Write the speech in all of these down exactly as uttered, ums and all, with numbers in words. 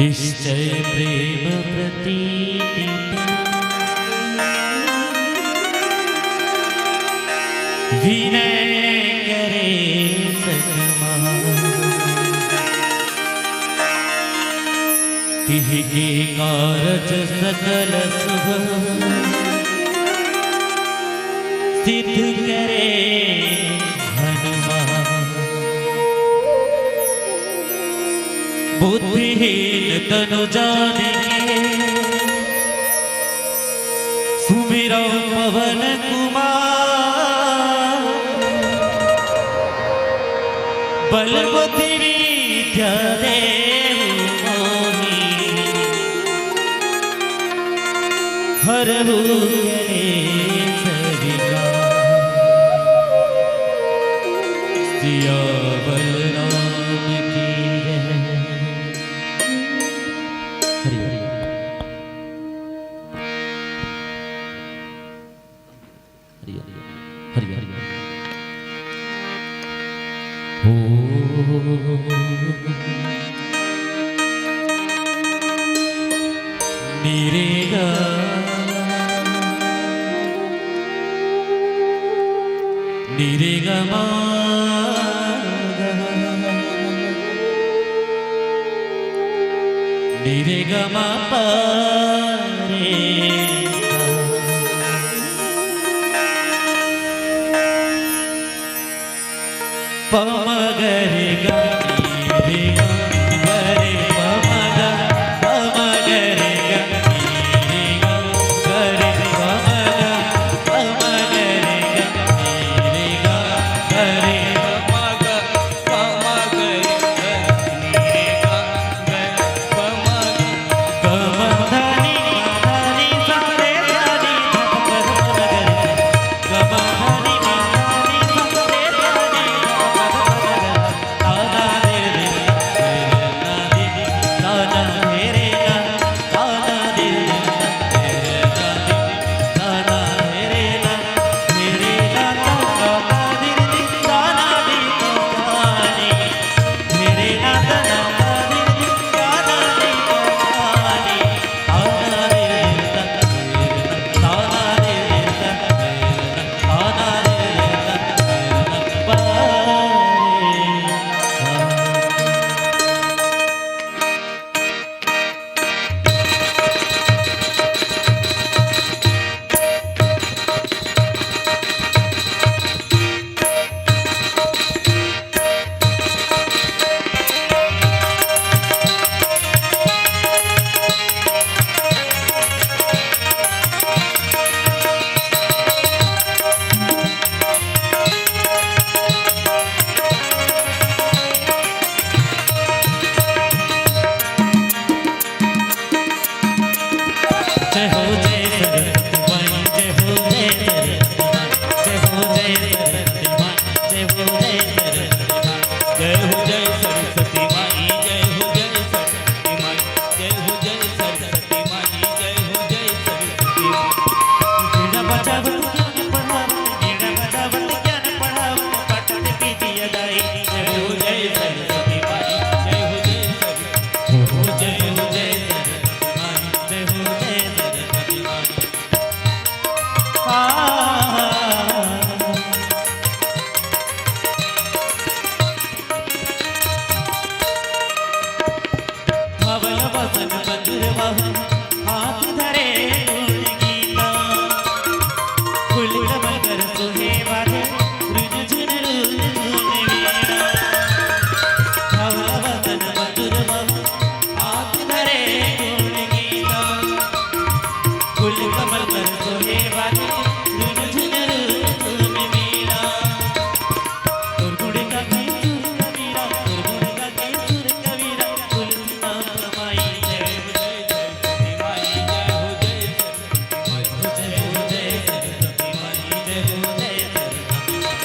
निश्चय प्रेम प्रतीति विनय करे सकमा। तिहि के कारज सकल सुभ सिद्ध करे हनुमान। बुद्धिहीन तनु जानिके सुमिरौ पवन कुमार। बल बुद्धि विद्या देहु मोहि हरहु कलेस विकार। सियावर राम की जय। हरि हरि हरि हरि। ओ निरेगा निरेगा मा गा। निरेगा मा पा रे गा। पा मा गा रे गा निरेगा गा रे पा मा गा। पा मा गा रे गा निरेगा गा रे पा मा गा। पा मा गा रे गा निरेगा गा रे पा मा गा। जय हो जय सरस्वती माई, जय हो जय सरस्वती माई, जय हो जय सरस्वती माई, जय हो जय सरस्वती माई, जय हो जय सरस्वती माई, जय हो जय सरस्वती माई, जय हो जय सरस्वती माई। बीड़ा बजावत ज्ञान पढ़ावत, बीड़ा बजावत ज्ञान पढ़ावत, पाटन विद्या दाई। जय हो जय सरस्वती माई, जय हो जय सरस्वती, जय हो जय सरस्वती माई, जय हो जय सरस्वती माई। आ, धवल वसन मंजुर वहन हाथ धरे गुण गीता। फूल कमल कर सोहे वाले रुझुन रुझुन वीणा। धवल वसन मंजुर वहन हाथ धरे गुण गीता। फूल कमल कर सोहे वाले रुझुन रुझुन वीणा। तोर गुण गाथे सुर कबीरा, तोर गुण गाथे सुर कबीरा, तुलसी माँ माई जय हो, जय सरस्वती माई जय हो, जय सरस्वती माई जय हो, जय सरस्वती माई जय हो, जय सरस्वती माई।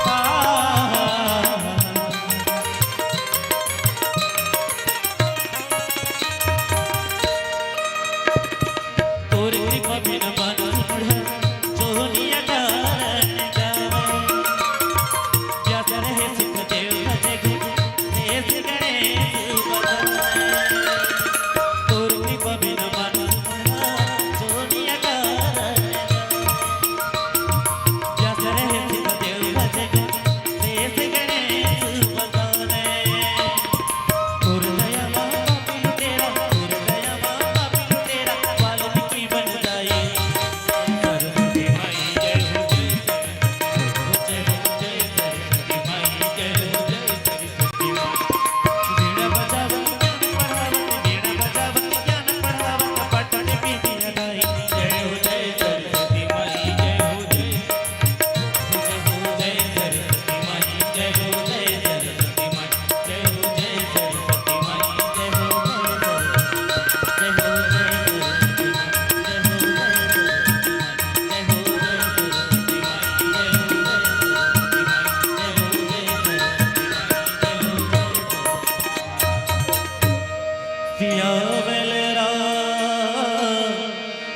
आ, तोर कृपा बिना मानुष बूढ़ा जोनिया डारन जावै। व्यास रहे सुखदेव भजे गुरु, शेष गणेश बजावै।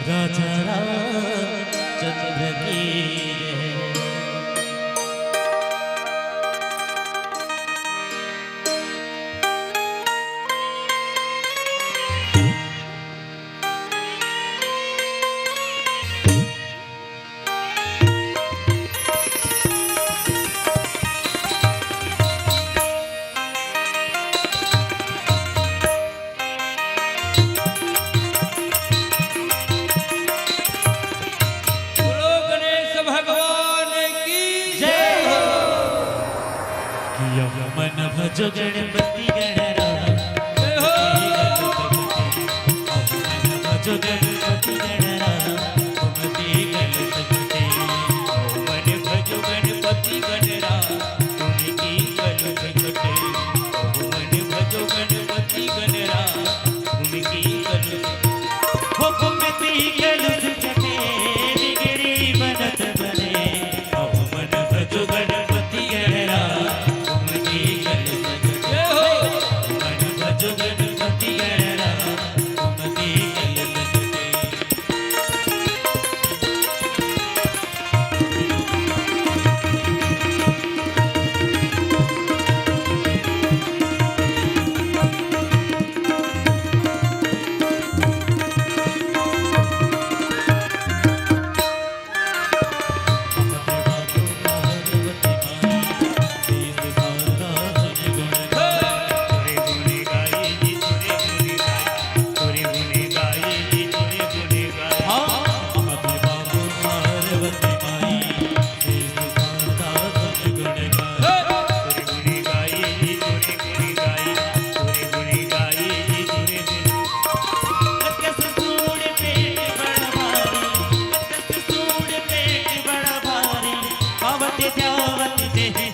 राजा रामचंद्र की जय। बोलो गणेश भगवान की जय हो। कि अहो मन भजो गणपति गणराज, जय हो। अहो मन भजो गणपति गणराज, कुमति कलुष कटे। अहो मन भजो गणपति गणराज, कुमति कलुष कटे। अहो मन भजो गणपति गणराज, कुमति कलुष, हो कुमति कलुष कटे, बिगड़ी बनत बने। अहो मन भजो गणपति गणराज, कुमति कलुष कटे। अहो मन भजो गणपति गणराज, कुमति कलुष कटे।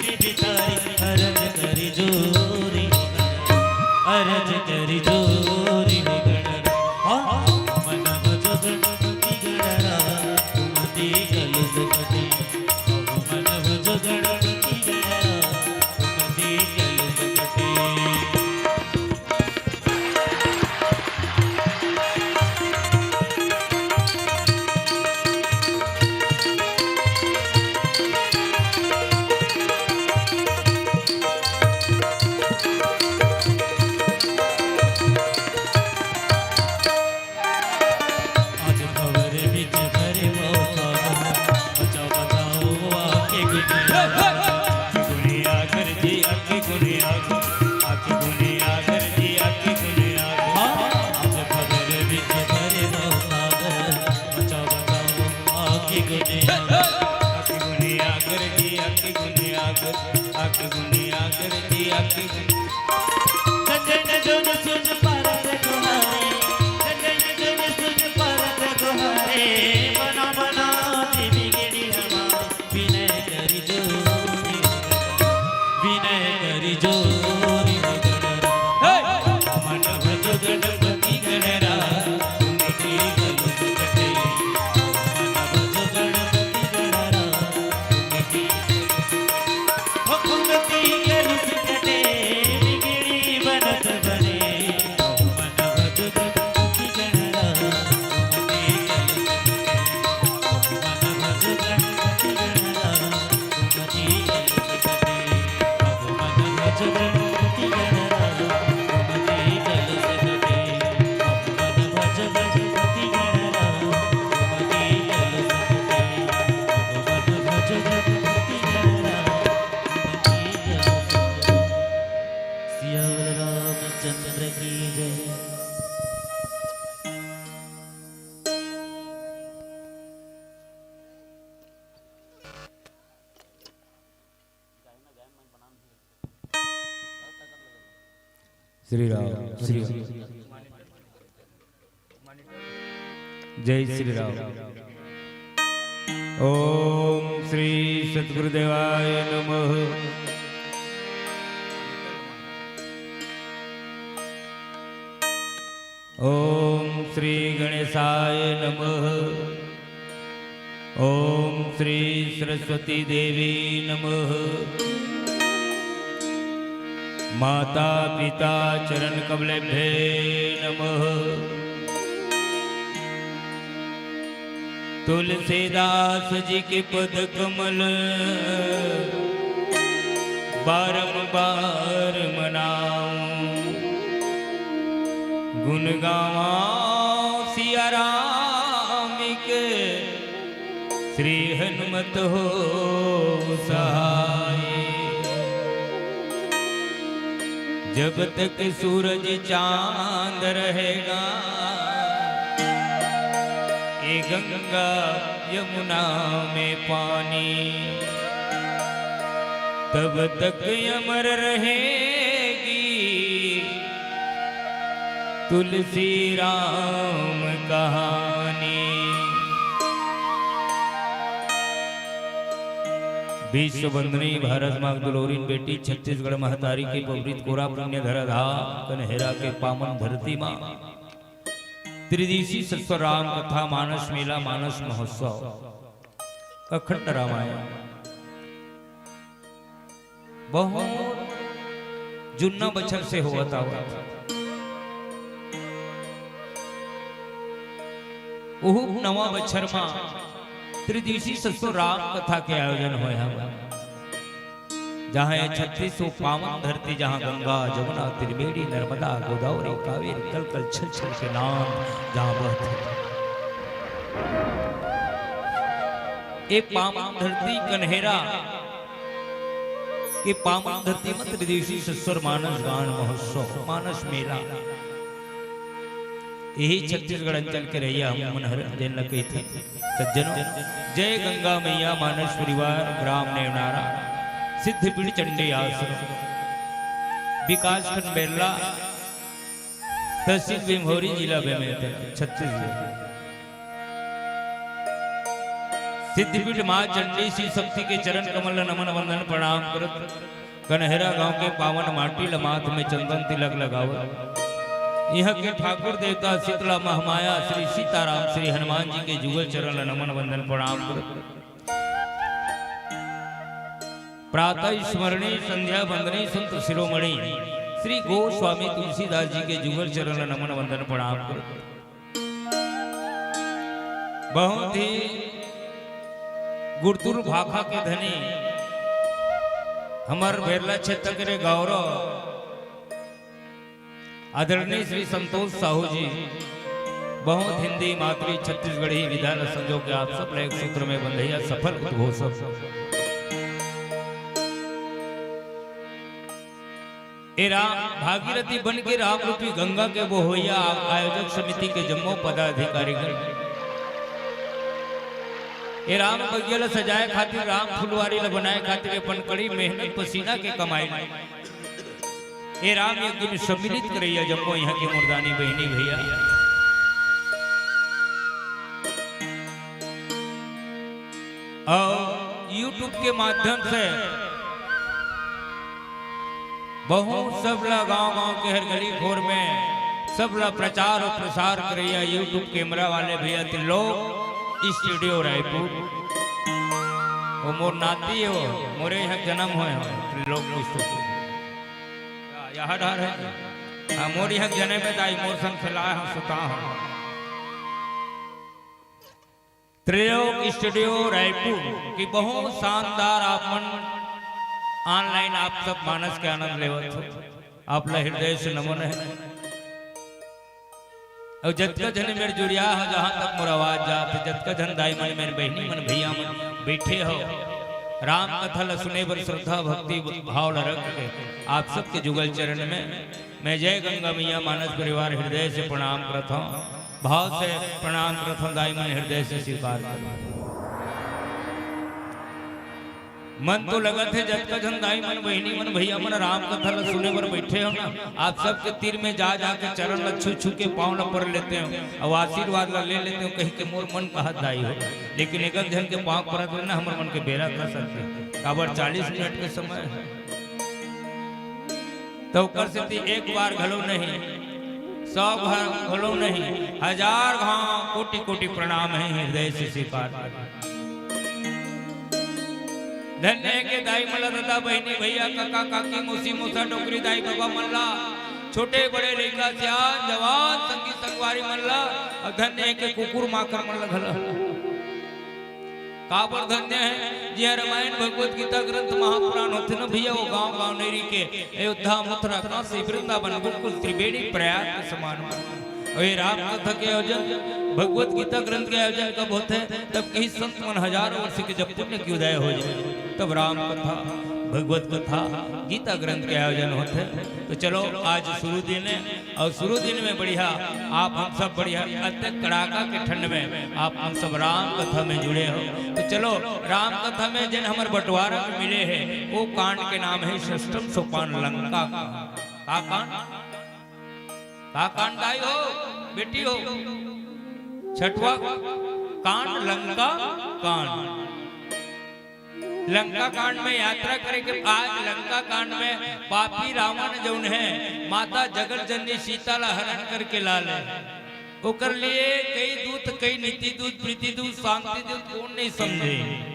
अरज करी जोरी, अरज करी जोरी गणराज। हाँ, मन भजो गणपति गणराज, कुमति कलुष कटे। मन भजो गणपति गणराज, कुमति कलुष कटे। आज भंवर बीच भरे मौका, बचाओ, बचाओ, आके गुजरिया। आके गुने आकर जी, आके गुने आकर, आके गुने आकर जी, आके गुने आकर। हाँ, आज भंवर बीच भरे मौका, बचाओ, बचाओ, आके गुने आकर। आके गुने आकर जी, आके गुने आकर, आके गुने आकर जी, आके गुने। गगन गगन सुन परत तुम्हारे, गगन गगन सुन परत तुम्हारे, बना बना दी बिगड़ी हमारी, विनय करी जोरी, विनय करी जोरी। हे! मन भजो गणपति गणराज, कुमति कलुष कटे। मन भजो गणपति गणराज, कुमति कलुष कटे। हो कुमति कलुष कटे, बिगड़ी बनत बने। मन भजो गणपति गणराज, कुमति कलुष कटे। मन भजो गणपति गणराज, सियावर रामचंद्र की जय। श्री राम, श्री राम। जय श्री राम। ओम श्री सद्गुरुदेवाय नमः। ओम श्री गणेशाय नमः। ओम श्री सरस्वती देवी नमः। माता पिता चरण कमलेभ्ये नमः। तुलसीदास जी के पद कमल बारंबार मनाऊं, गुण गावां सिया राम के, श्री हनुमत हो सहाय। जब तक सूरज चांद रहेगा, ये गंगा यमुना में पानी, तब तक अमर रहेगी तुलसी राम कहानी। विश्व वंदनी भारत माँ दुलौरिन बेटी, छत्तीसगढ़ महतारी के पवित्र कोरा पुण्य धरा धाम कनहेरा के पावन धरती माँ त्रिदिशी सत्सव राम कथा, मानस मेला, मानस महोत्सव, अखंड रामायण बहुत जुन्ना बछर से होवत आवत। उहू नवा बछर मा त्रिदिशी सत्सव राम कथा के आयोजन होय हवय, जहाँ ये छत्तीसों पावन धरती, जहाँ गंगा, जमुना, त्रिवेणी, नर्मदा, गोदावरी, कावेरी, कल कल छल छल के नाम जहाँ बहत हे। ये पावन धरती कनहेरा के पावन धरती म त्रिदिशी सत्सव मानस गान महोत्सव, मानस मेला, यही छत्तीसगढ़ अंचल के रहिया हम मन हर जेन ल कहिथे। सज्जनों, जय गंगा मैया मानस परिवार, ग्राम नेवनारा, सिद्धपीठ चंडी आश्रम, विकासखंड बेरला, तहसील विंभौरी, जिला बेमेतरा, छत्तीसगढ़। सिद्धपीठ माँ चंडी शिव शक्ति के चरण कमल ल नमन वंदन प्रणाम करत, कनहेरा गांव के पावन माटी ल माथ में चंदन तिलक लगावत, इहां के ठाकुर देवता शीतला महामाया श्री सीताराम श्री हनुमान जी के जुगल चरण ल नमन वंदन प्रणाम करत, प्रातः स्मरणी संध्या वंदनी संत शिरोमणि श्री गोस्वामी तुलसीदास जी के जुगल चरण ल नमन वंदन प्रणाम करत, बहुत ही गुरतुर भाखा के धनी हमर बेरला क्षेत्र के रे गौरव आदरणीय श्री संतोष साहू जी बहुत हिंदी मातरी छत्तीसगढ़ी विधा ल संजो के आप सब ल एक सूत्र में बंधइया सफल उद्घोषक। ए राम भागीरथी बन के राम रूपी गंगा के बोहैया आयोजक समिति के जम्मो पदाधिकारी गण, ए राम बगिया ल सजाए खातिर, राम फुलवारी ल बनाए खातिर अपन कड़ी मेहनत पसीना के कमाई, ए राम यज्ञ में सम्मिलित करैया जम्मो इहां के मुरदानी बहिनी भैया। अउ YouTube के माध्यम से बहुत सबला गांव-गांव के हर गली खोर में सबला प्रचार अउ प्रसार करैया YouTube camera वाले भैया त्रिलोक studio रायपुर। वो मोर नाती हे, वो मोरे इहां जनम होय हे त्रिलोक studio। या, या डहर हे। हाँ, मोर इहां जनम हे दाई, मोर संग खेलाय हे, सुताय हे। त्रिलोक studio रायपुर की बहुत शानदार आप मन online आप सब मानस के आनंद लेवत हो। आप ला हृदय से नमन हे। अउ जतका झन मेर जुरिया हो, जहाँ तक मोर आवाज जात हे, जतका झन दाई मन, मेर बहिनी मन, भैया मन बैठे हो, राम कथा ला सुने बर श्रद्धा भक्ति भाव ला रख के आप सबके जुगल चरण में मैं जय गंगा मैया मानस परिवार हृदय से प्रणाम करत हूँ, भाव से प्रणाम करत हूँ, दाई मन हृदय से स्वीकार करो। मन तो लगत हे जतका झन दाई मन, बहिनी मन, भैया मन राम कथा ला सुने बर बैठे हो ना, आप सबके तीर में जा जा के चरण ला छू छू के पाँव ला पर लेते हो, अउ आशीर्वाद ला ले लेते हो, कहि के मोर मन कहत दाई हो, लेकिन एक झन के पाँव परत ले ना हमर मन के बेरा कर सकते, काबर चालीस मिनट के समय हे। त ओकर सेती एक बार घलो नहीं, सौ बार घलो नहीं, हजार घाव कोटि कोटि प्रणाम हे, हृदय से स्वीकार कर। धन्य हे के दाई मन ला, दादा, बहिनी, भैया, काका, काकी, मौसी, मौसा, डोकरी दाई, बाबा मन ला, छोटे बड़े लइका सियान जवान संगी संगवारी मन ला, अउ धन्य हे के कुकुर माकर मन ला घला। काबर धन्य हे, जिहां रामायण भगवत गीता ग्रंथ महापुराण होथे न भइया, वो गांव गांव नइ रहिके अयोध्या, मथुरा, काशी, वृंदावन, गोकुल, त्रिवेणी, प्रयाग के समान होथे। अउ ये राम कथा के आयोजन भगवत गीता ग्रंथ के आयोजन कब होथे? तब कहीं संत मन हजारों वर्ष के जब पुण्य की उदय हो जाए, तब राम कथा, भगवत कथा, गीता ग्रंथ के आयोजन होथे। तो चलो आज शुरू दिन हे अउ शुरू दिन में बढ़िया आप हम सब बढ़िया अत्यंत कड़ाका के ठंड में आप हम सब राम कथा में जुड़े हो। तो चलो राम कथा में जेन हमर बंटवारा में मिले हे, वो कांड के नाम हे षष्ठम सोपान लंका कांड। का कांड? का कांड दाई हो, बेटी हो? छठवा कांड लंका कांड। लंका कांड में यात्रा करे के, आज लंका कांड में पापी रावण जउन हे माता जगत जननी सीता ला हरण करके ला ले, ओकर लिए कई दूत, कई नीति दूत, प्रीति दूत, शांति दूत कोन नइ समझे।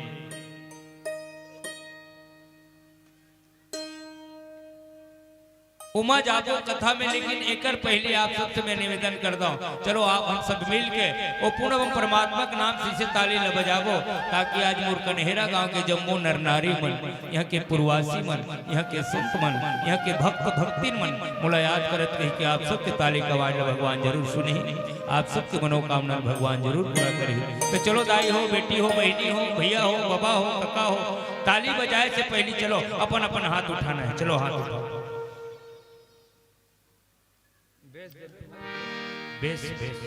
ओमा जाबो कथा में, लेकिन एकर पहिली आप सबसे मैं निवेदन करत हंव, चलो आप हम सब मिल के ओ पूर्ण परमात्मा के नाम से इसे ताली ल बजाबो, ताकि आज मोर कन्हेरा गांव के जम्मो नर नारी मन, इहां के पुरवासी मन, इहां के संत मन, इहां के भक्त भक्तिन मन मोला याद करत कहिके आप सबके ताली के आवाज ल भगवान जरूर सुनही, आप सबके मनोकामना ल भगवान जरूर पूरा करही। तो चलो दाई हो, बेटी हो, बहिनी हो, भइया हो, बबा हो, कका हो, ताली बजाए से पहिली चलो अपन अपन हाथ उठाना हे। चलो हाथ उठाओ। Base, base.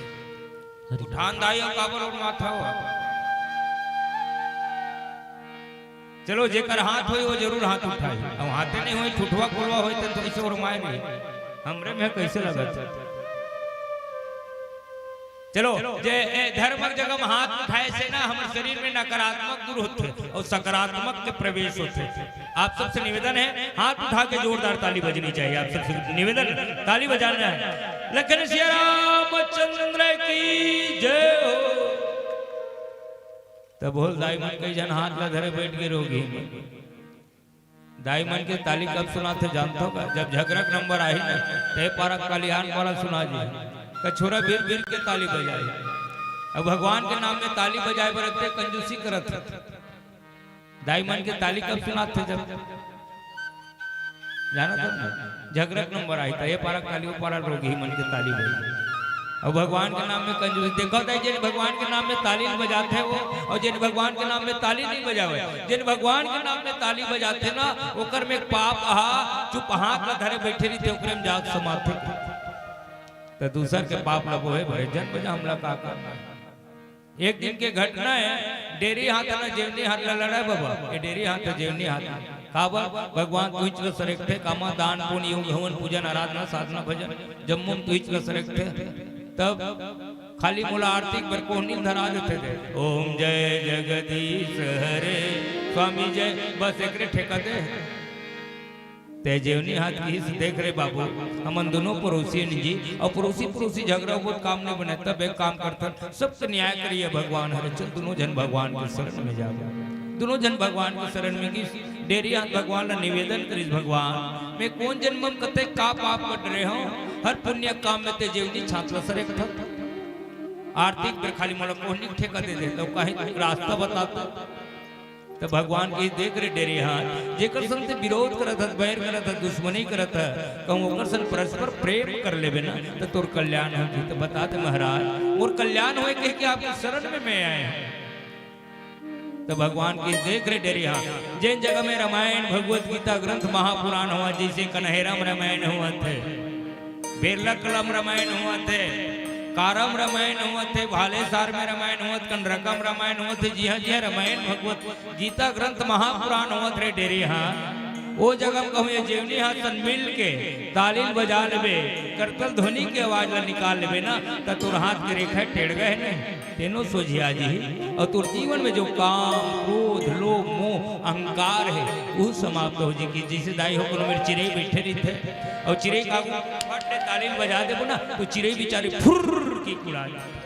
उठान दाई अउ काबर ओरमाथव? चलो जेकर हाथ होई वो जरूर हाथ उठाई। अउ हाथे नइ होई, ठुठवा कोलवा होई त तो अइसे ओरमाए नइ। हमरे में कइसे लगत हे? चलो, जे ए धर्म के जगह में हाथ उठाए से ना हमर शरीर में नकारात्मक दूर होथे अउ सकारात्मक के प्रवेश होथे। आप सबसे निवेदन हे, हाथ उठा के जोरदार ताली बजनी चाहिए। आप सबसे निवेदन, ताली बजाना हे। लखन सिया रामचंद्र की जय हो। तब बोल दाई मन कई झन हाथ ला धरे बइठ गे रोगी। दाई मन के ताली कब सुनाथे जानथव का? जब झगरा के नंबर आही ना, ते पारा कालिहान पारा सुना जी। त छोरा बीर बीर के ताली बजाए। अब भगवान के नाम में ताली बजाए बर अते कंजूसी करत हे। दाई मन के ताली कब सुनाथे जब? जानत हव ना? झगरा के नंबर आही त ये पारा काली, वो पारा रोगी मन के ताली बजाए। अउ भगवान के नाम में कंजूसी। देखो दाई, जेन भगवान के नाम में ताली नइ बजाथे वो, अउ जेन भगवान के नाम में ताली नइ बजावे, जेन भगवान के नाम में ताली बजाथे ना, ओकर में पाप हा चुप हाथ ला धरे बइठे रहिथे, ओकरे में जाके समाथे। त दूसर के पाप ला बोहे भरे जन बजा, हमला का करना हे? एक दिन के घटना हे, डेरी हाथ ना जेवनी हाथ ला लड़ाए बाबा, ये डेरी हाथ ना जेवनी हाथ। काबर? भगवान तुहिच ला सरेखथे, कामा दान पुण्य योग हवन पूजन आराधना साधना भजन जम्मो म तुहिच ला सरेखथे। तब खाली मोला आरती बर कोहनी ल धरा देथे दे, ओम जय जगदीश हरे स्वामी जय, बस एकरे ठेका दे। ते जेवनी हाथ किहिस, देख रे बाबू, हमन दुनों पड़ोसी हन जी, अउ पड़ोसी पड़ोसी झगरा होबो त काम नइ बने, तब एक काम करथन, सबके न्याय करिया भगवान हरे, चल दुनों झन भगवान के शरण में जाबो। दुनों झन भगवान के शरण में गिस, डेरी हाथ भगवान ला निवेदन करिस, भगवान, मैं कोन जन्म में कते का पाप कर डरे हंव, हर पुण्य काम में ते जेवनी हाथ ला सरेखथस। आरती बर खाली मोला कोहनी के ठेका दे दे, त कहीं रास्ता बता दे। त भगवान किहिस, देख रे डेरी हाथ, जेकर संग ते विरोध करत हस, बैर करत हस, दुश्मनी करत हस, कहूं ओकर संग परस्पर प्रेम कर लेबे ना, त तोर कल्याण होही। त बता दे महाराज, मोर कल्याण होय कहिके आपके शरण में मैं आए हंव। त भगवान किहिस, देख रे डेरी हाथ, जेन जगह में रामायण, भगवत गीता, ग्रंथ, महापुराण होवत, जइसे कन्हेरा म रामायण होवत हे, बेरला कला म रामायण होवत हे, कारा म रामायण होवत हे, भालेसार में रामायण होवत, कंडरका म रामायण होवत हे, जिहां जिहां रामायण, भगवत गीता, ग्रंथ, महापुराण होवत रे डेरी हाथ, ओ जगह म कहूं ये जेवनी हाथ सन मिल के ताली ल बजा लेबे, करतल ध्वनि के आवाज ला निकाल लेबे ना, त तोर हाथ के रेखा टेढ़ गे हे नहीं, तेनो सोझिया जही। अउ तोर जीवन में जो काम, क्रोध, लोभ, मोह, अहंकार हे, वो समाप्त हो जही। जइसे दाई हो कोनो मेर चिरई बइठे रहिथे, अउ चिरई का आगू फट ले ताली ल बजा देबो ना, त चिरई बिचारी फुर्र के उड़ा जाथे।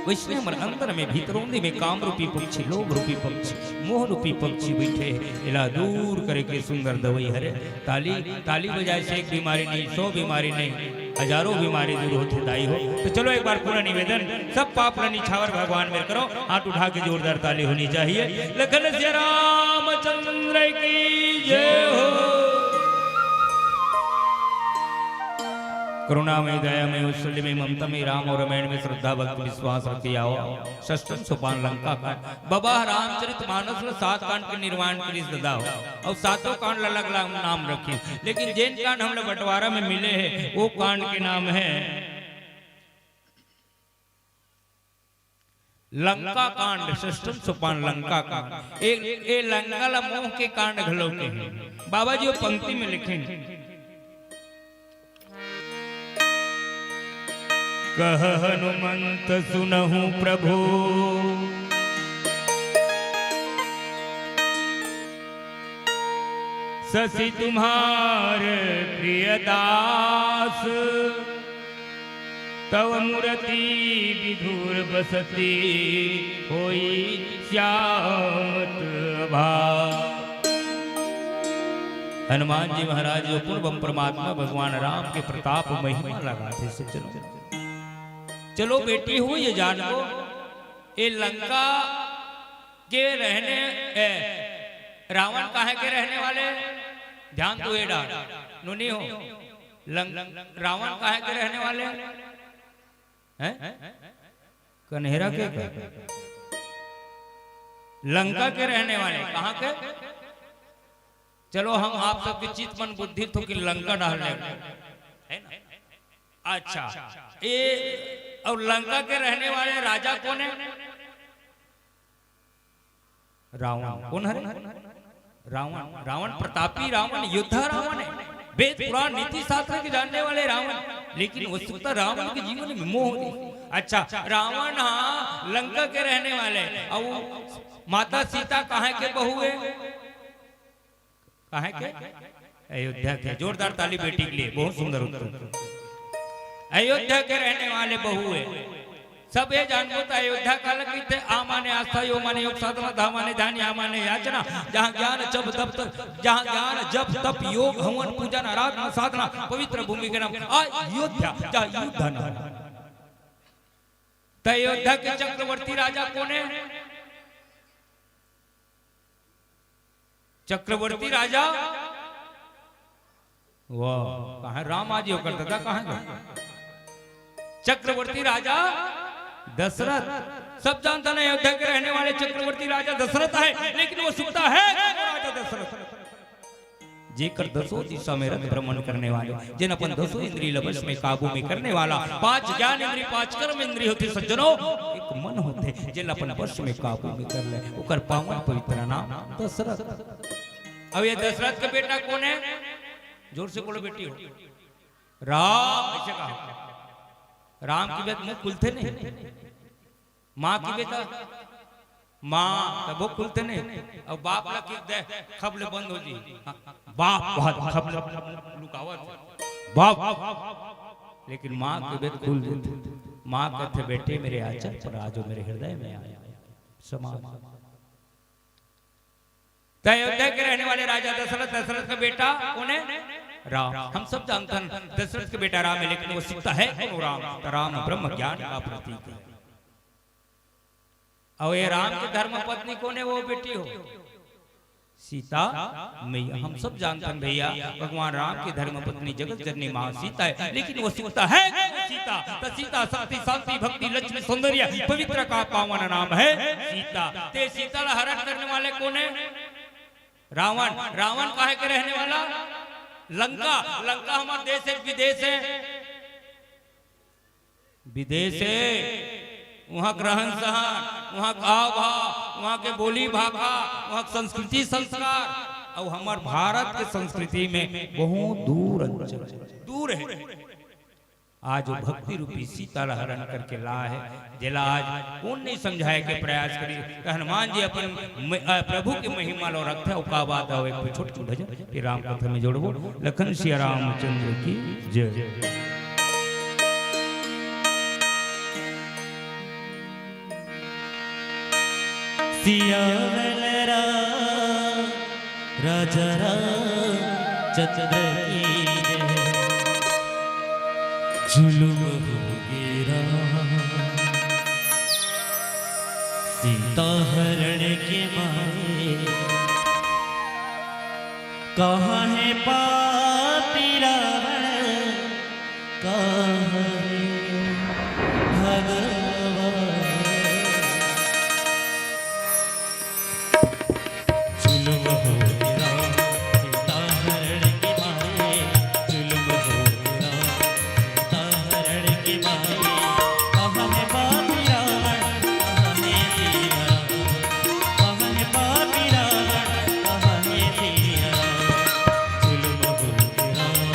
वइसने हमर अंदर में, भीतरोंदी में काम रूपी पक्षी, लोभ रूपी पक्षी, मोह रूपी पक्षी बइठे हे। एला दूर करे के सुंदर दवई हरे ताली। ताली बजाए से एक बीमारी नहीं, सौ बीमारी नहीं, हजारों बीमारी दूर होथे दाई हो। तो चलो एक बार पूरा निवेदन, सब पाप ल निछावर भगवान मेर करो, हाथ उठा के जोरदार ताली होनी चाहिए। लखन सिया रामचंद्र की जय हो। करुणामय, दयामय, वात्सल्यमय, ममतामय, राम और रामायण में श्रद्धा, भक्ति, विश्वास रखे आओ। षष्ठम सोपान लंका कांड। बाबा रामचरित मानस ल सात कांड के निर्माण करिस ददा हो, अउ सातों कांड ल अलग-अलग नाम रखिस, लेकिन जेन कांड हमला बंटवारा में मिले हे, वो कांड के नाम हे लंका कांड, षष्ठम सोपान लंका कांड। ए, ए लंका ल मोह के कांड घलो कहे। बाबा जी वो पंक्ति में लिखिन, कह हनुमंत सुनहु प्रभु, शशि तुम्हार प्रिय दास, तव मूरति विधुर बसती, होई श्यामत आभास। हनुमान जी महाराज जो पूर्वम परमात्मा भगवान राम के प्रताप महिमा लगाथे सज्जनों। चलो बेटी हो ये जान लो, ये लंका के रहने, ए, रावण कहाँ के रहने वाले? ध्यान दो, ये डाल, नोनी हो। लंक-, रावण कहाँ के रहने वाले हैं? कन्हेरा के का? लंका के रहने वाले। कहाँ के? चलो, हम आप सबके चित मन बुद्धि थोकिन लंका डाल ले, है ना? अच्छा, ये और लंका के रहने वाले राजा कौन है? रावण। कौन हरे? रावण। रावण प्रतापी रावण, योद्धा रावण है, वेद पुराण नीति शास्त्र के जानने वाले रावण, लेकिन वस्तुतः रावण के जीवन में मोह नहीं। अच्छा, रावण हाँ लंका के रहने वाले, और माता सीता कहाँ के बहू है? कहाँ के? अयोध्या के। जोरदार ताली बेटी के लिए, बहुत सुंदर उत्तर। अयोध्या के रहने वाले बहू है। सब ये जानबो त अयोध्या काला कहिथे? आ माने आस्था, यो माने योग साधना, धा माने ध्यान, या माने याचना, जहाँ ज्ञान जप तप, जहाँ ज्ञान जप तप योग हवन पूजन आराधना साधना, पवित्र भूमि के नाम अयोध्या, जहाँ युद्ध न हो। त अयोध्या के चक्रवर्ती राजा कौन है? चक्रवर्ती राजा, वाह, कहाँ राम आज यो करता था, कहाँ गए? चक्रवर्ती राजा दशरथ। सब जानता ना, अयोध्या के रहने वाले चक्रवर्ती राजा दशरथ है, लेकिन वो सुनता है कि वो राजा दशरथ, जेकर दसों दिशा में रथ भ्रमण करने वाले, जेन अपन दसों इंद्रिय ल वश में काबू में करने वाला, पांच ज्ञान इंद्रिय, पांच कर्म इंद्रिय होथे सज्जनों, एक मन होथे, जेन अपन वश में काबू में कर ले, ओकर पावन पवित्र नाम दशरथ। अब ये दशरथ का बेटा कौन है? जोर से बोलो बेटी हो। राम, ऐसे कहा। राम की बेटा मुंह खुलते नहीं। माँ की बेटा, माँ तबो खुलते नहीं। अब बाप ला की दे, खबले बंद हो जी। हाँ, बाप बहुत खबले लुकावत। बाप, लेकिन माँ के बेट खुल देते। माँ कहते, "बेटे, मेरे आंचल पर आ जाओ, मेरे हृदय में आ जाओ।" समा। त अयोध्या के रहने वाले राजा दशरथ, दशरथ का बेटा कौन है? राम। हम सब जानते हैं दशरथ का बेटा राम है, लेकिन वो सीता है कौन राम? तो राम ब्रह्म ज्ञान का प्रतीक है। और ये राम की धर्म पत्नी कौन है? वो बेटी हो सीता मैया। हम सब जानते हैं भैया, भगवान राम की धर्म पत्नी जगत जननी माँ सीता है, लेकिन वो सीता है कौन सीता? तो सीता शक्ति, शांति, भक्ति, लक्ष्मी, सौंदर्य, पवित्र का पावन नाम है सीता। ते सीता ला हरण करने वाले कौन है? रावण। रावण काहे के रहने वाला? लंका। लंका हमार देश है, विदेश है? विदेश है। वहाँ के रहन सहन, वहाँ के हाव भाव, वहाँ के बोली भाखा, वहाँ के संस्कृति संस्कार, और हमार भारत के संस्कृति में बहुत दूर अंतर है, दूर है। आज वो भक्ति रूपी सीता ला हरण करके ला है, जेला आज कौन नहीं समझाए के प्रयास करी। तो हनुमान जी अपन म-, अ, प्रभु के महिमा लो रखते, ओका बाद आओ एक छोट भजन, फिर राम कथा में जोड़बो। लखन सिया रामचंद्र की जय। सियावल राम, राजा रामचंद्र की जय। जुलुम होगे राम, सीता हरण के मारे। कहाँ हे पापी रावण, कहाँ हे भगवान। जुलुम होगे राम, सीता हरण के मारे। जुलुम होगे राम, सीता हरण के मारे। कहाँ हे पापी रावण, कहाँ हे सिया राम। कहाँ हे पापी रावण, कहाँ हे सिया राम। जुलुम होगे राम।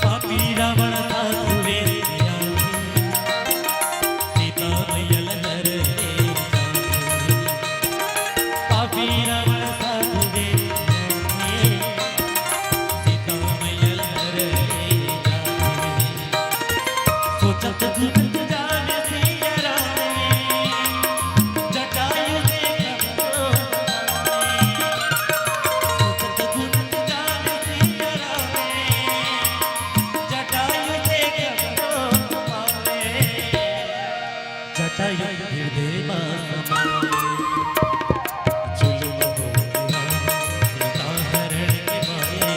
पापी रावण साधु वेश आए, सीता मैया ल हर ले जाए। पापी रावण साधु वेश आए, सीता मैया ल हर ले जाए। सोचत घूमत जावे सिया राम, जटायु देखत पावे। सोचत घूमत जावे सिया राम, जटायु देखत पावे। जटायु हृदय मा समाए। जुलुम होगे राम, सीता हरण के मारे।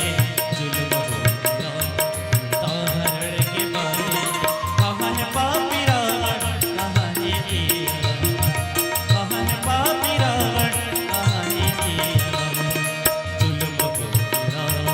जुलुम होगे राम, सीता हरण के मारे। कहाँ हे पापी रावण, कहाँ हे सिया राम। कहाँ हे पापी रावण, कहाँ हे सिया राम। जुलुम होगे राम।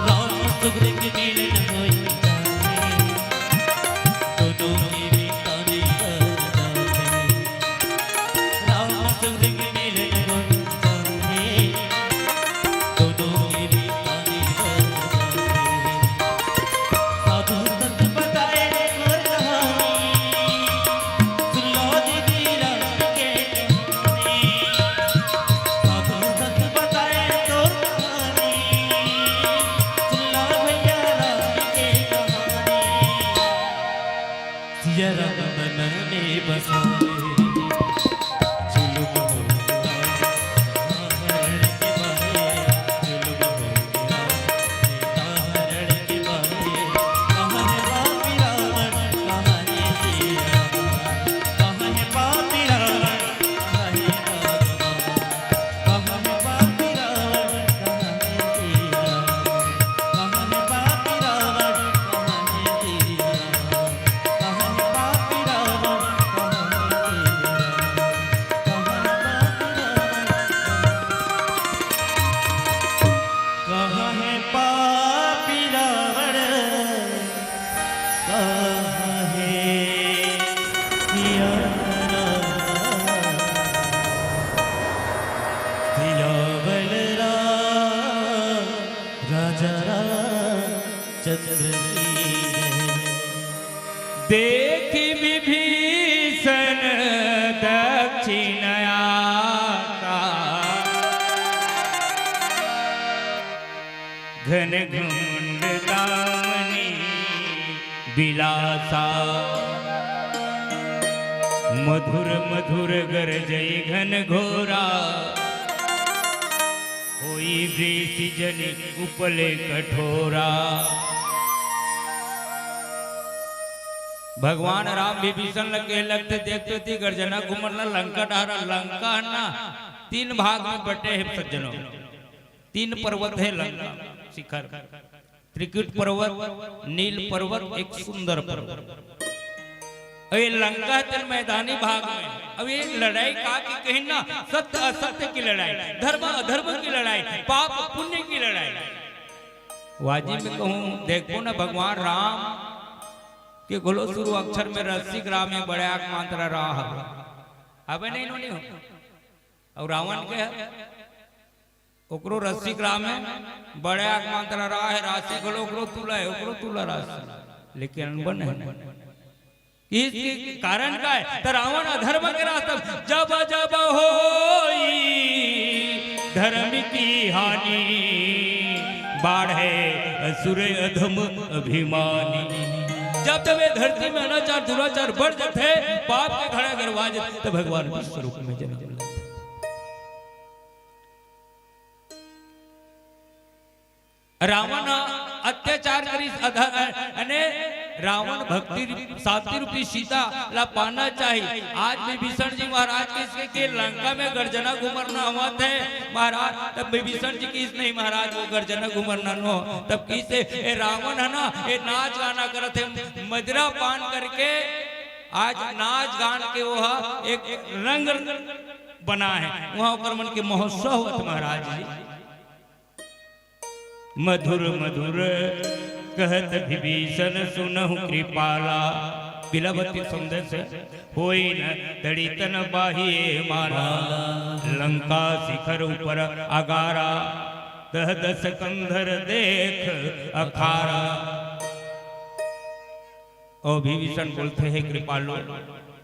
राम सुग्रीव के मिलन होई जाथे, दोनों के मितान बर जाथे। राम सुग्रीव के मिलन होई जाथे, दोनों के मितान बर जाथे। साधु संत बताए मोर कहानी, सुन लो दीदी राम के कहानी। साधु संत बताए तोर कहानी, सुन ला भैया राम के कहानी। सिया राम मन में बसाए। जुलुम होगे राम, हरण के मारे। जुलुम होगे राम, सीता हरण के मारे। कहाँ हे पापी रावण, कहाँ हे सिया राम। कहाँ हे पापी रावण, कहाँ हे भगवान। कहाँ हे पापी रावण, कहाँ हे सिया राम, सियावल राम, राजा रामचंद्र की जय। देखि विभीषण दक्षिण आता, घन घुंड दामनी बिलासा। मधुर मधुर गरजई घन घोरा, होई वृषि जनि उपले कठोरा। भगवान राम विभीषण ल कहे लगथे, "देख तो ती गर्जना घुमर ल लंका डहर, लंका ह ना तीन भाग में बटे हे सज्जनों, तीन पर्वत हे लंका शिखर, त्रिकुट पर्वत, नील पर्वत, एक सुंदर पर्वत। अब ये लंका हे तेन मैदानी भाग में, अब ये लड़ाई का की कहिन ना, सत्य असत्य की लड़ाई, धर्म अधर्म की लड़ाई, पाप पुण्य की लड़ाई।" वाजी में कहूँ, देखो ना भगवान राम के घलो शुरू अक्षर में रसिक राम हे, बड़े आंख मांतरा रा हवे। हवे नहीं, नो नहीं हो। अउ रावण के हे, ओकरो रसिक राम हे, बड़े आंख मांतरा रा हे, राशि घलो ओकरो तुला हे, ओकरो तुला राशि। लेकिन अनबन हे। इसके कारण का हे? त रावण अधर्म के रास्ता, जब जब होई धर्म की हानि, बाढ़े असुर अधम अभिमानी। जब जब ये धरती में अनाचार दुराचार बढ़ जाथे, पाप के घड़ा गरवा जाथे, त भगवान विश्व रूप में जन्म लेथे। रावण ह अत्याचार करिस, अध-, अने रावण भक्ति रूप-, शांति रूपी सीता ला पाना चाही। आज विभीषण जी महाराज कहिस के, के लंका में गर्जना घुमरना होवत हे महाराज, तब विभीषण जी कहिस, "नहीं महाराज, वो गर्जना घुमरना नो।" तब कहिस, "ए रावण हे ना, ये नाच गाना करत हे, मदिरा पान करके आज नाच गान के वो ह एक रंग बना हे, वहाँ ओकर मन के महोत्सव होवत महाराज जी।" मधुर मधुर कहत विभीषण सुनहु कृपाला। बिलावती संदेश हे, "होई न तड़ी तन बाहिये माला। लंका शिखर ऊपर अगारा। दह दस कंधर देख अखारा।" अउ विभीषण बोलथे, "हे कृपालु,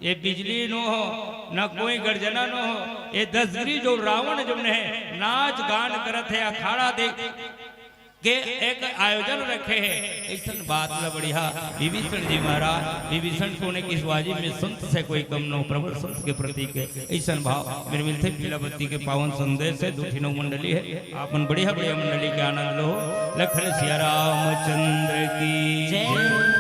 ये बिजली नो हो, न कोई गर्जना नो हो, ये दसगिरी जो रावण जो हे, नाच गान करत हे, अखाड़ा देख के एक आयोजन रखे हे, अइसन बात ल बढ़िया।" विभीषण जी महाराज, विभीषण कोने की वाजी में संत से कोई कम नो, प्रबल संत के प्रतीक हे। अइसन भाव मेर मिलथे। बिलावती के पावन संदेश हे, दू ठिन अउ मंडली हे, आप मन बढ़िया बढ़िया मंडली के आनंद लो। लखन सिया रामचंद्र की जय।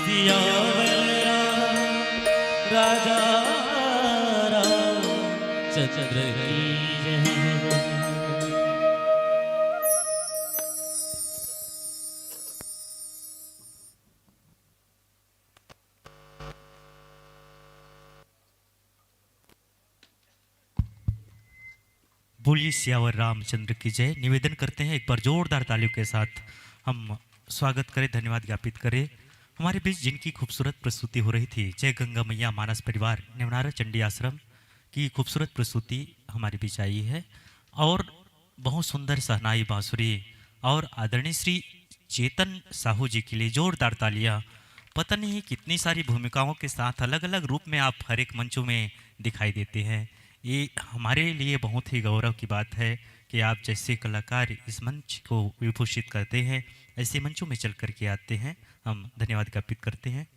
सियावर राम, राजा रामचंद्र की जय। बोलिए सियावर रामचंद्र की जय। निवेदन करते हैं, एक बार जोरदार तालियों के साथ हम स्वागत करें, धन्यवाद ज्ञापित करें। हमारे बीच जिनकी खूबसूरत प्रस्तुति हो रही थी, जय गंगा मैया मानस परिवार नेवनारा चंडी आश्रम की खूबसूरत प्रस्तुति हमारे बीच आई है। और बहुत सुंदर शहनाई बांसुरी और आदरणीय श्री चेतन साहू जी के लिए जोरदार तालियां। पता नहीं कितनी सारी भूमिकाओं के साथ अलग-अलग रूप में आप हर एक मंचों में दिखाई देते हैं। ये हमारे लिए बहुत ही गौरव की बात है कि आप जैसे कलाकार इस मंच को विभूषित करते हैं, ऐसे मंचों में चल करके आते हैं। हम धन्यवाद ज्ञापित करते हैं।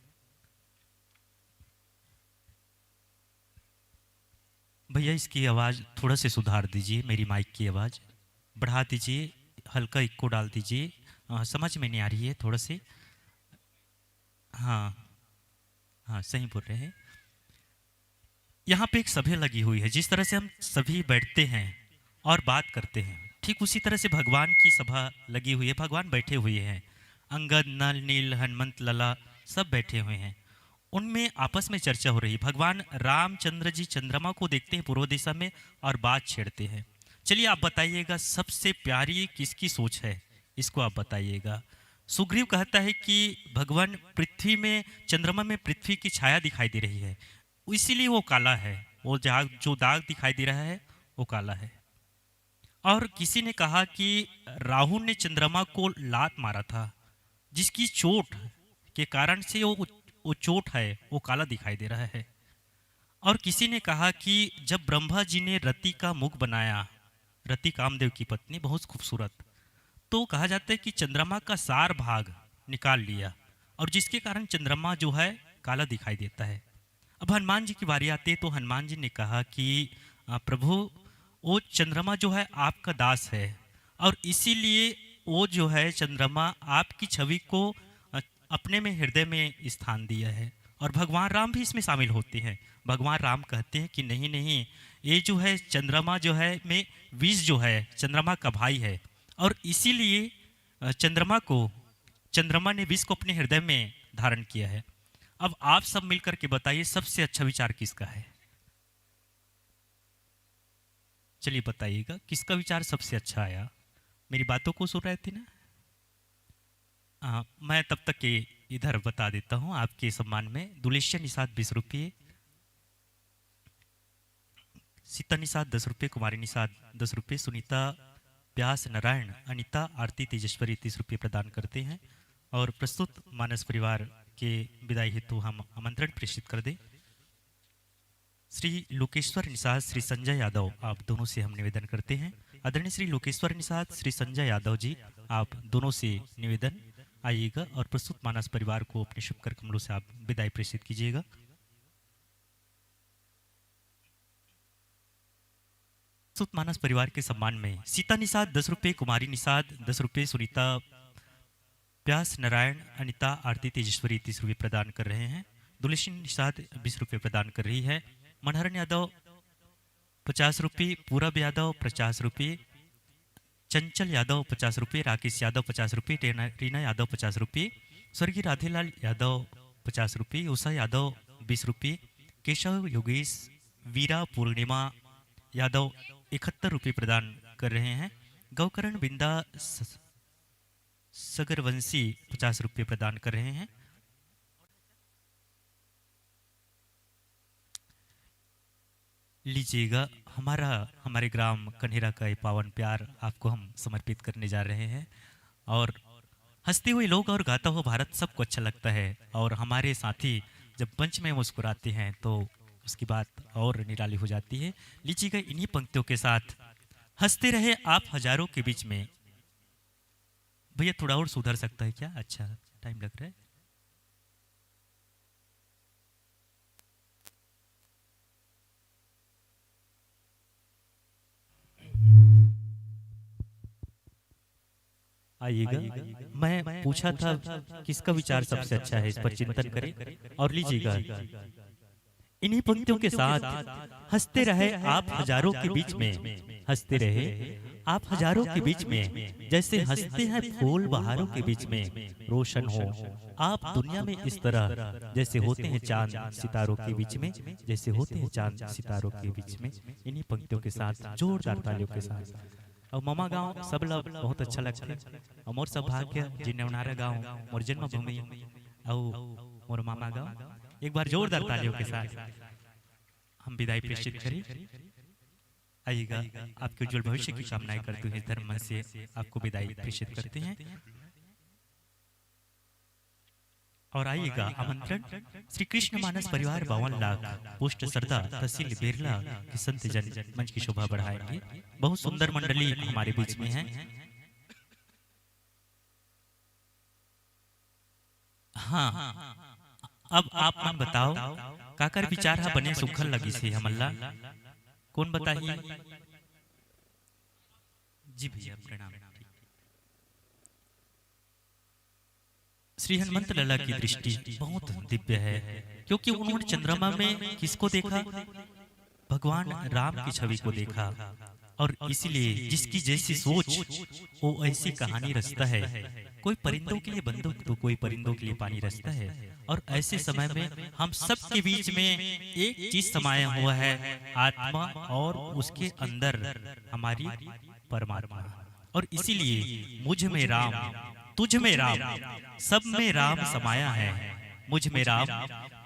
भैया, इसकी आवाज़ थोड़ा से सुधार दीजिए, मेरी माइक की आवाज़ बढ़ा दीजिए, हल्का इको डाल दीजिए। अ, समझ में नहीं आ रही है थोड़ा से। हाँ, हाँ, सही बोल रहे हैं। यहाँ पे एक सभा लगी हुई है, जिस तरह से हम सभी बैठते हैं और बात करते हैं, ठीक उसी तरह से भगवान की सभा लगी हुई है। भगवान बैठे हुए हैं, अंगद, नल, नील, हनुमंत, लला, सब बैठे हुए हैं। उनमें आपस में चर्चा हो रही। भगवान रामचंद्र जी चंद्रमा को देखते हैं पूर्व दिशा में और बात छेड़ते हैं। चलिए, आप बताइएगा, सबसे प्यारी किसकी सोच है, इसको आप बताइएगा। सुग्रीव कहता है कि भगवान, पृथ्वी में, चंद्रमा में पृथ्वी की छाया दिखाई दे रही है, इसीलिए वो काला है। वो जहाँ जो दाग दिखाई दे रहा है, वो काला है। और किसी ने कहा कि राहु ने चंद्रमा को लात मारा था, जिसकी चोट के कारण से वो, वो चोट है, वो काला दिखाई दे रहा है। और किसी ने कहा कि जब ब्रह्मा जी ने रति का मुख बनाया, रति कामदेव की पत्नी, बहुत खूबसूरत, तो कहा जाता है कि चंद्रमा का सार भाग निकाल लिया और जिसके कारण चंद्रमा जो है, काला दिखाई देता है। अब हनुमान जी की बारी आती है, तो हनुमान जी ने कहा कि, "अ, प्रभु, वो चंद्रमा जो है, आपका दास है और इसीलिए वो जो है, चंद्रमा आपकी छवि को, अ, अपने में, हृदय में स्थान दिया है।" और भगवान राम भी इसमें शामिल होते हैं। भगवान राम कहते हैं कि नहीं, नहीं, ये जो है, चंद्रमा जो है, में विष जो है, चंद्रमा का भाई है और इसीलिए, अ, चंद्रमा को, चंद्रमा ने विष को अपने हृदय में धारण किया है। अब आप सब मिलकर के बताइए, सबसे अच्छा विचार किसका है? चलिए बताइएगा, किसका विचार सबसे अच्छा आया? मेरी बातों को सुन रहे थे ना? हाँ, मैं तब तक के इधर बता देता हूँ आपके सम्मान में। दुलेशिया निषाद बीस रुपये, सीता निषाद दस रुपये, कुमारी निषाद दस रुपये, सुनीता, प्यास नारायण, अनिता, आरती तेजेश्वरी तीस रुपये प्रदान करते हैं। और प्रस्तुत मानस परिवार के विदाई हेतु हम आमंत्रण प्रेषित कर दें। श्री लोकेश्वर निषाद, श्री संजय यादव, आप दोनों से हम निवेदन करते हैं। आदरणीय श्री लोकेश्वर निषाद, श्री संजय यादव जी, आप दोनों से निवेदन, आइएगा और प्रस्तुत मानस परिवार को अपने शुभ कर कमलों से आप विदाई प्रेषित कीजिएगा। प्रस्तुत मानस परिवार के सम्मान में सीता निषाद दस रुपये, कुमारी निषाद दस रुपये, सुनीता, प्यास नारायण, अनिता, आरती तेजेश्वरी तीस रुपये प्रदान कर रहे हैं। दुलेशिन निषाद बीस रुपये प्रदान कर रही है। मनहरन यादव पचास रुपये, पूरब यादव पचास रुपये, चंचल यादव पचास रुपये, राकेश यादव पचास रुपये, रीना, रीना यादव पचास रुपये, स्वर्गीय राधेलाल यादव पचास रुपये, उषा यादव बीस रुपये, केशव योगेश, वीरा पूर्णिमा यादव इकहत्तर रुपये प्रदान कर रहे हैं। गौकरण बिंदा स-, सगरवंशी पचास रुपये प्रदान कर रहे हैं। लीजिएगा, हमारा, हमारे ग्राम कन्हेरा का ये पावन प्यार आपको हम समर्पित करने जा रहे हैं। और हंसते हुए लोग और गाता हुआ भारत सबको अच्छा लगता है, और हमारे साथी जब मंच में मुस्कुराते हैं तो उसकी बात और निराली हो जाती है। लीजिएगा, इन्हीं पंक्तियों के साथ, हंसते रहे आप हजारों के बीच में। भैया, थोड़ा और सुधर सकता है क्या? अच्छा, टाइम लग रहा है। आइएगा। मैं पूछा था, किसका विचार सबसे अच्छा है, इस पर चिंतन करें और लीजिएगा। इन्हीं पंक्तियों के साथ, हंसते रहे आप हजारों के बीच में, हंसते रहे आप हजारों के बीच में, जैसे हंसते हैं फूल बहारों के बीच में रोशन हो आप दुनिया में इस तरह, जैसे होते हैं चांद सितारों के बीच में, जैसे होते हैं चांद सितारों के बीच में। इन्हीं पंक्तियों के साथ, जोरदार तालियों के साथ। और ममा गांव सब ला बहुत अच्छा लगता है। और मोर सौभाग्य, जिन्हें उनारा गांव मोर जन्मभूमि, और मोर मामा गांव। एक बार जोरदार तालियों के साथ हम विदाई प्रेषित करें। आइएगा, आपके उज्जवल भविष्य की कामनाएं करते हुए धर्म मंच से आपको विदाई प्रेषित करते हैं। और आइएगा आमंत्रण, श्री कृष्ण मानस परिवार बावन लाख, पोस्ट सरदा, तहसील बेरला के संत जन मंच की शोभा बढ़ाएंगे। बहुत सुंदर मंडली हमारे बीच में है। हाँ, अब आप मन बताओ, काकर विचार हा बने सुघर लगिस हे हमन ला? कौन बताही? जी भैया, प्रणाम। श्री हनुमंत लाला की दृष्टि बहुत दिव्य है, क्योंकि उन्होंने चंद्रमा में किसको देखा? भगवान राम की छवि को देखा। और इसीलिए जिसकी जैसी सोच, वो ऐसी कहानी रचता है। कोई परिंदों के लिए बंदूक तो कोई परिंदों के लिए पानी रचता है। और ऐसे समय में हम सबके बीच में एक चीज समाया हुआ है, आत्मा, और उसके अंदर हमारी परमात्मा। और इसीलिए मुझ में राम, तुझ में राम, सब में राम समाया है। मुझ में राम,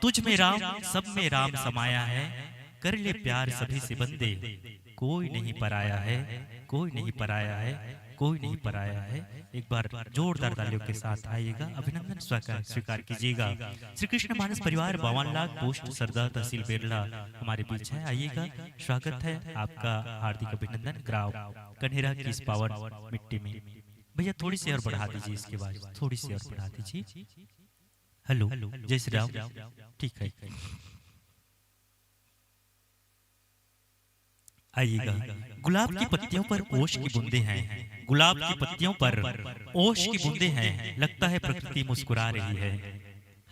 तुझ में राम, सब में राम समाया है। कर ले प्यार सभी से बंदे, कोई नहीं पराया है, कोई नहीं पराया है, कोई नहीं पराया है। एक बार जोरदार तालियों के साथ आइएगा, अभिनंदन स्वीकार, स्वीकार कीजिएगा। श्री कृष्ण मानस परिवार बावन लाख, पोस्ट सरदा, तहसील बेरला हमारे बीच है। आइएगा, स्वागत है आपका, हार्दिक अभिनंदन। ग्राम कन्हेरा की इस पावन मिट्टी में। भैया, थोड़ी सी और बढ़ा दीजिए इसके बाद, थोड़ी सी और बढ़ा दीजिए। हेलो, जय श्री राम। ठीक है, आइएगा। गुलाब की पत्तियों पर ओस की बूंदें हैं, गुलाब की पत्तियों पर ओस की बूंदें हैं। लगता है प्रकृति मुस्कुरा रही है।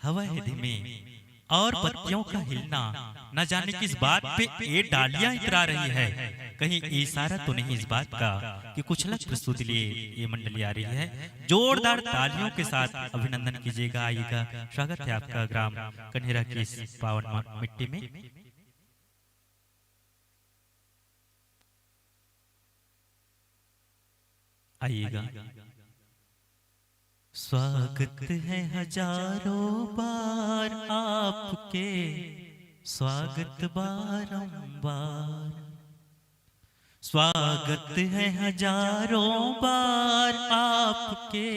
हवा है धीमी और पत्तियों का हिलना, न जाने किस बात पे ये डालियां इतरा रही है। कहीं इशारा तो नहीं इस बात का कि कुछ लक्ष्य प्रस्तुति लिए ये मंडली आ रही है? जोरदार तालियों के साथ अभिनंदन कीजिएगा, आइएगा। स्वागत है आपका ग्राम कन्हेरा की इस पावन म-, मिट्टी में। आइएगा। स्वागत है हजारों बार आपके, स्वागत बारंबार। स्वागत है हजारों बार आपके,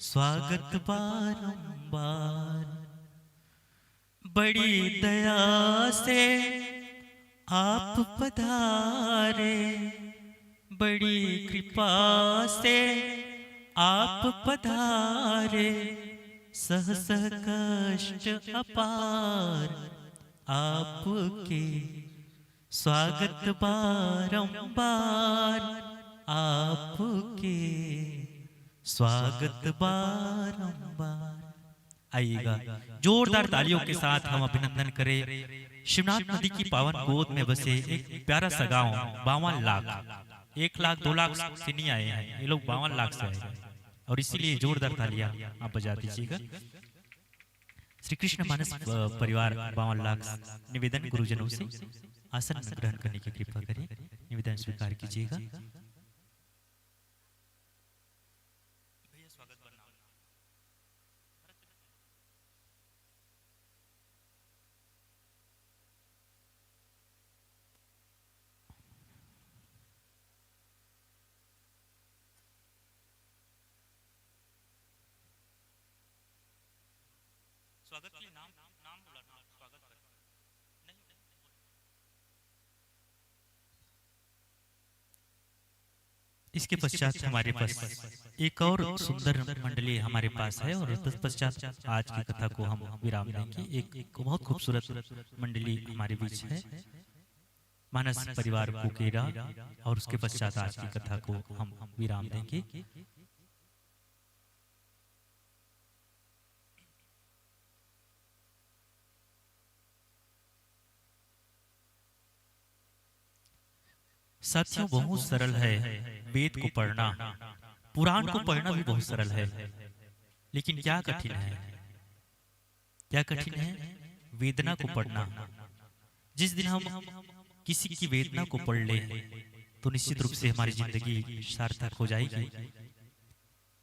स्वागत बारंबार। बड़ी दया से आप पधारे, बड़ी कृपा से आप पधारे, सह सह कष्ट अपार आपके, स्वागत बारंबार आपके, स्वागत बारंबार। आइएगा। जोरदार तालियों के साथ हम अभिनंदन करें शिवनाथ नदी की पावन गोद में बसे एक प्यारा सा गांव बावन लाख। एक लाख, दो लाख से नहीं आए हैं ये लोग, बावन लाख से आए हैं, और इसीलिए जोरदार तालियां आप बजा दीजिएगा। श्री कृष्ण मानस, अ, परिवार बावन लाख, निवेदन गुरुजनों से आसन ग्रहण करने की कृपा करें, निवेदन स्वीकार कीजिएगा। भैया, स्वागत प्रणाम। स्वागत के लिए नाम, नाम बोला, नाम, स्वागत कर। नहीं, नहीं, नहीं। इसके पश्चात हमारे पास एक और सुंदर मंडली हमारे पास है, और तत्पश्चात आज की कथा को हम विराम देंगे। एक बहुत खूबसूरत मंडली हमारे बीच है, मानस परिवार कुकेरा, और उसके पश्चात आज की कथा को हम विराम देंगे। साथियों, बहुत सरल है वेद को पढ़ना, पुराण को पढ़ना भी बहुत सरल है, लेकिन क्या कठिन है, क्या कठिन है वेदना को पढ़ना। जिस दिन हम किसी की वेदना को पढ़ लें, तो निश्चित रूप से हमारी जिंदगी सार्थक हो जाएगी।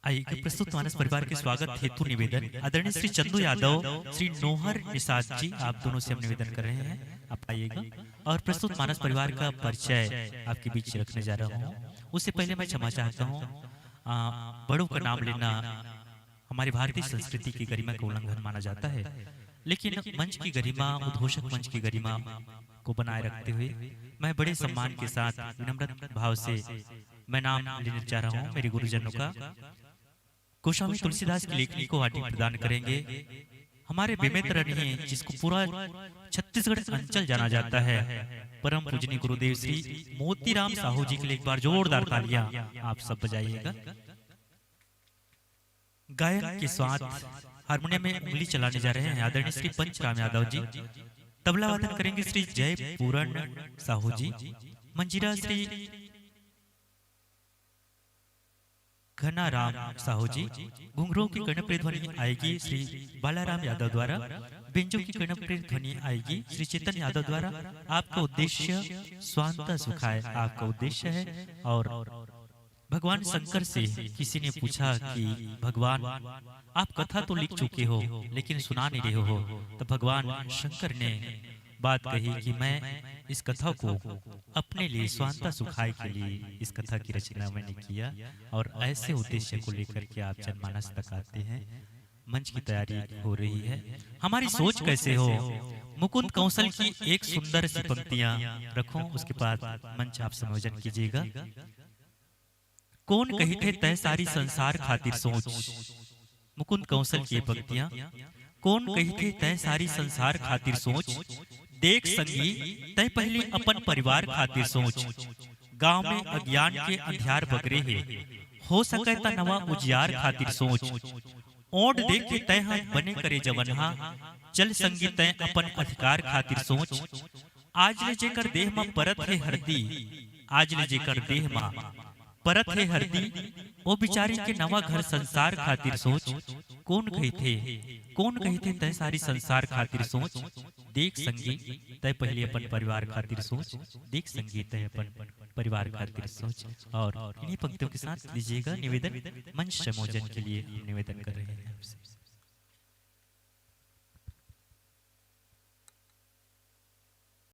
आइए, प्रस्तुत मानस परिवार के स्वागत हेतु निवेदन, आदरणीय श्री चंदू यादव, श्री नोहर निषाद जी, आप दोनों से हम निवेदन कर रहे हैं, आप आइएगा। और प्रस्तुत मानस परिवार का परिचय आपके बीच रखने जा रहा हूँ। उससे पहले मैं क्षमा चाहता हूँ, आ, बड़ों का नाम लेना हमारी भारतीय संस्कृति की गरिमा का उल्लंघन माना जाता है, लेकिन मंच की गरिमा, उद्घोषक मंच की गरिमा को बनाए रखते हुए मैं बड़े सम्मान के साथ विनम्र भाव से मैं नाम लेने जा रहा हूँ मेरे गुरुजनों का। गोस्वामी तुलसीदास की लेखनी को आदि प्रदान करेंगे हमारे बेमेतरा नहीं, जिसको पूरा छत्तीसगढ़ अंचल जाना जाता है, परम पूजनीय गुरुदेव श्री मोतीराम साहू जी के लिए एक बार जोरदार तालियां आप सब बजाइएगा। गायन के साथ हारमोनियम में उंगली चलाने जा रहे हैं आदरणीय श्री पंचराम यादव जी। तबला वादन करेंगे श्री जय पूरण साहू जी। मंजीरा श्री घनाराम साहू जी। घुंघरू की कर्णप्रिय ध्वनि आएगी श्री बालाराम यादव द्वारा। बेंजो की कर्णप्रिय ध्वनि आएगी श्री चेतन यादव द्वारा। आपका उद्देश्य स्वांतः सुखाय आपका उद्देश्य है। और भगवान शंकर से किसी ने पूछा कि भगवान, आप कथा तो लिख चुके हो लेकिन सुना नहीं रहे हो, तो भगवान शंकर ने बात कही कि मैं इस कथा को अपने लिए स्वांतः सुखाय के लिए इस कथा की रचना मैंने किया, और ऐसे उद्देश्य को लेकर के आप जनमानस तक आते हैं। मंच की तैयारी हो रही है। हमारी सोच कैसे हो? मुकुंद कौशल की एक सुंदर सी पंक्तियां रखो, उसके बाद मंच आप संयोजन कीजिएगा। कोन कहिथे तय सारी संसार खातिर सोच। मुकुंद कौशल की ये पंक्तियां। कोन कहिथे तय सारी संसार खातिर सोच। देख संगी, तय पहले अपन परिवार खातिर सोच। गांव में अज्ञान के अंधियार बगरे हे, हो सके त नवा उजियार खातिर सोच। ओंड देख के तय ह बने करे जवनहा, चल संगी तय अपन अधिकार खातिर सोच। आज ले जेकर देह म परत हे हरदी, आज ले जेकर देह म परत हे हरदी, ओ बिचारी के नवा घर संसार खातिर सोच। कोन कहिथे, कोन कहिथे तय सारी संसार खातिर सोच। देख संगी, तय पहले अपन परिवार खातिर सोच। देख संगी, तय अपन परिवार खातिर सोच। और इन्हीं पंक्तियों के साथ लीजिएगा निवेदन, मंच संयोजन के लिए हम निवेदन कर रहे हैं आपसे।